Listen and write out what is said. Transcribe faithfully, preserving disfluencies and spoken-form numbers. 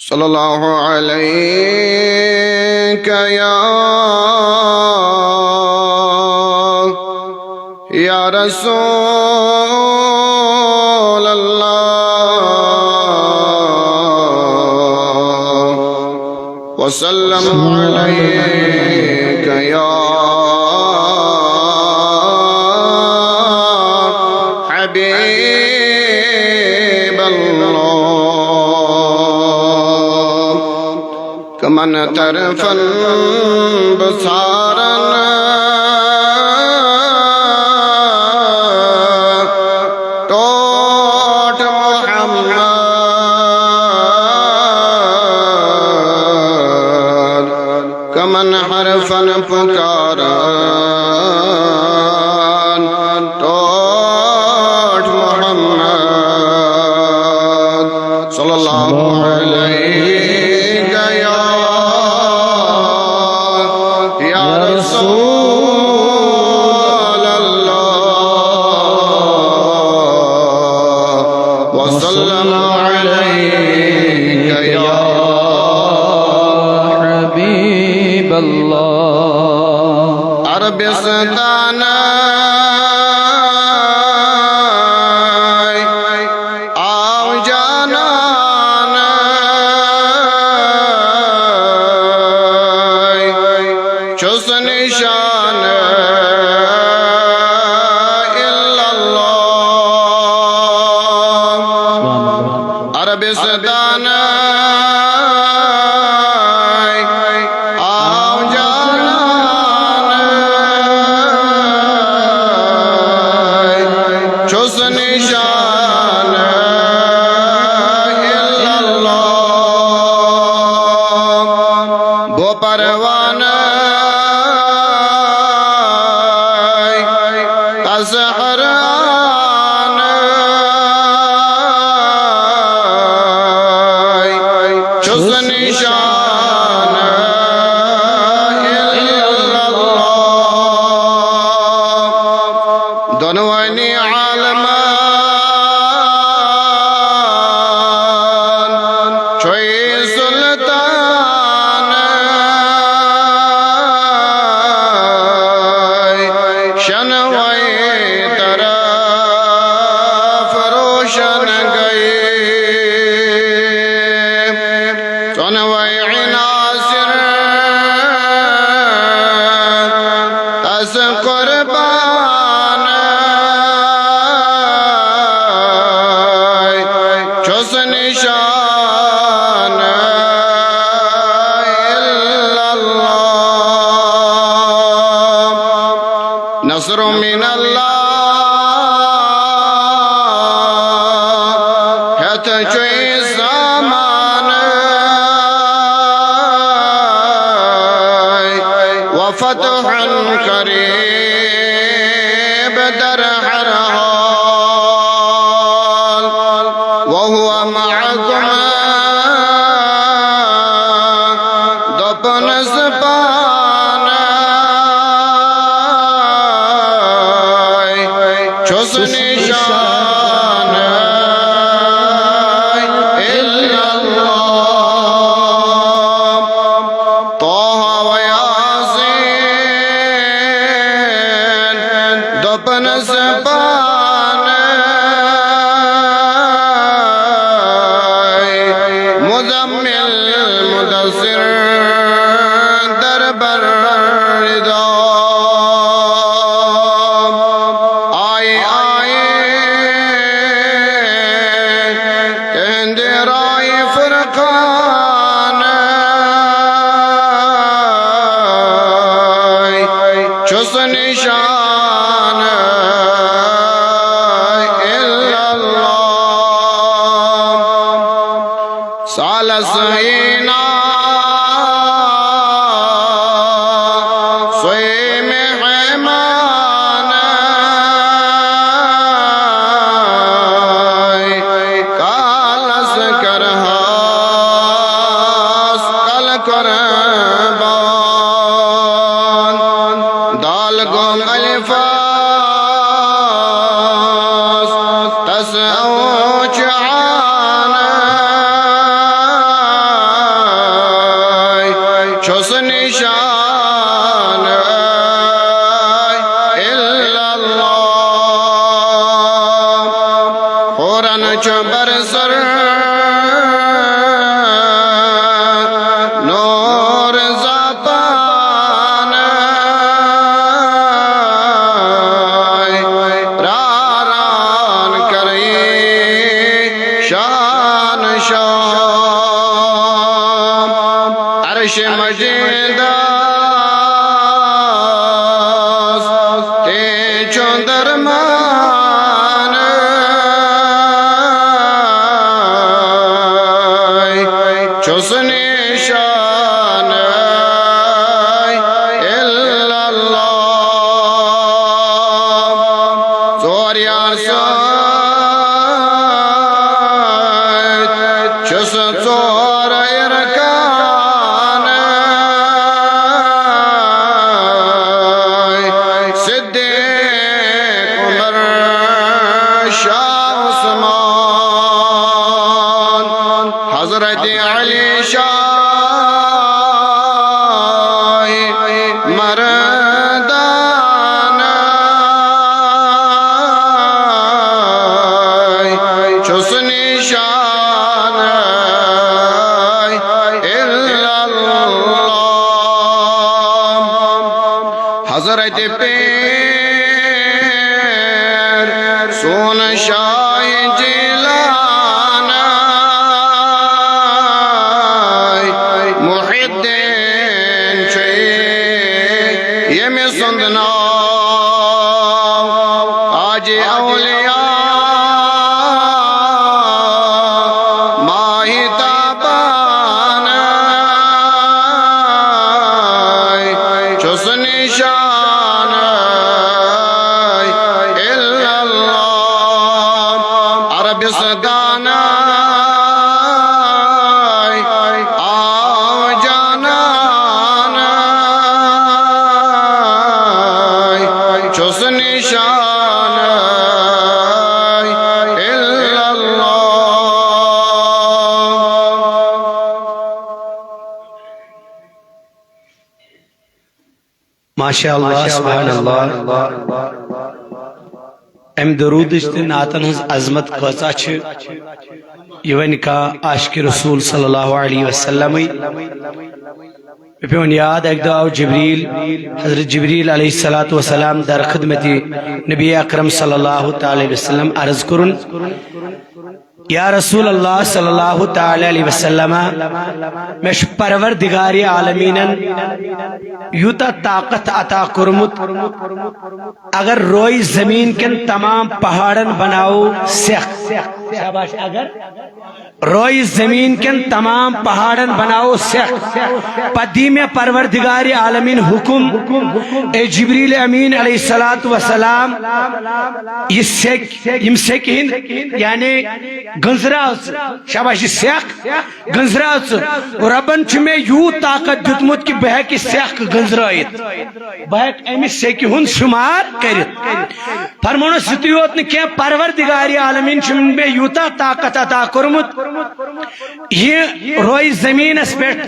صلى الله عليك يا، يا رسول الله، وسلم عليك يا حبيب الله. کمن طرفن بہٕ ژھارن ٹوٹھ محمد، کمن حرفن پکارن ٹوٹھ محمد، صلى الله عليك يا، يا رسول الله، وسلم عليك يا حبيب الله. عربستان آو جانان، چھُس نشان الا اللہ۔ عربستان آو جانان، چھُس نشان الا اللہ۔ بہٕ پروانہٕ تسہران، چھُس نشان الا اللہ۔ دۄنوٕنی عالمن چھُے سلطان، شنوے طرف روشن گئے۔ ژۄنوَے عناصر تس قربان، چھُس نشان الا اللہ۔ نصر من اللہ، ہیتھ چھُے سامان، وفتح قریب در ہر حال، وهو معكم، دوٚپنَس پانَے، چھُس نشان الا اللہ۔ طہ و یاسین دوٚپنَس پانَے، مزمل مدثر در بر رضا۔ آیے، آیے، تہندِ راہِ فرقانَے، چھُس نشان الا اللہ۔ سالس ییٖنا سُے مہمان، کالس کرہاس کل قربان۔ دال گوٚم الفاظ تس اوچ بر سر نور زپان، پراران کرے شان شام۔ عرش مجیدس تے چون درمان، چھس نشان الا اللہ۔ ژور یار سۭتۍ چھس ژور ارکان، صدیق، عمر، شاہ عثمان، حضرت علی شاہ مردان، چھس نشان الا اللہ۔ حضرت پیر سون شاہ جیلان، محی الدین چھُ ییٚمہِ سُنٛد ناو۔ تاج اولیاء ماہتابان، چھُس نشان الا اللہ۔ عربستان آو جانان، چھُس نشان الا اللہ۔ ماشاء اللہ، سبحان اللہ۔ امہِ درودٕچ تہٕ نعتن ہٕنٛز عظمت کۭژاہ چھِ، یہِ وَنہِ کانٛہہ عاشق رسول صلی اللہ علیہ وسلمٕے۔ مےٚ پیوٚن یاد، اَکہِ دۄہ آو جبریل، حضرت جبریل علیہ الصلوۃ والسلام در خدمت نبی اکرم صلی اللہ تعالیٰ علیہ وسلم عرض کوٚرُن، یا رسول اللہ صلی اللہ تعالیٰ علیہ وسلم، مےٚ چھُ پروردگار عالمیٖنن یوٗتاہ طاقت عطا کوٚرمُت، اگر روے زمین کٮ۪ن تمام پہاڑن بناوو سیکھ، شاباش، اگر روے زمین کٮ۪ن تمام پہاڑن بناوو سیکھ، پتہٕ دی مےٚ پروردگار عالمیٖن حکم، اے جبریل امین علیہ الصلوۃ والسلام، یہِ سیکھ، یِم سیکہِ ہٕنٛدۍ، یعنی گٔنزراو ژٕ، شاباش، یہِ سیکھ گٔنزراو ژٕ۔ رۄبن چھُ مےٚ یوٗت طاقت دیُتمُت کہِ بہٕ ہیٚکہٕ سیکھ گٔنزرٲیِتھ، بہٕ ہیٚکہٕ امہِ سیکہِ ہُنٛد شُمار کٔرِتھ۔ فرمونس یُتُے یوت نہٕ کینٛہہ، پروردگار عالمیٖن چھُ مےٚ یوٗتاہ طاقت عطا کوٚرمُت، یہِ روے زٔمیٖنس پٮ۪ٹھ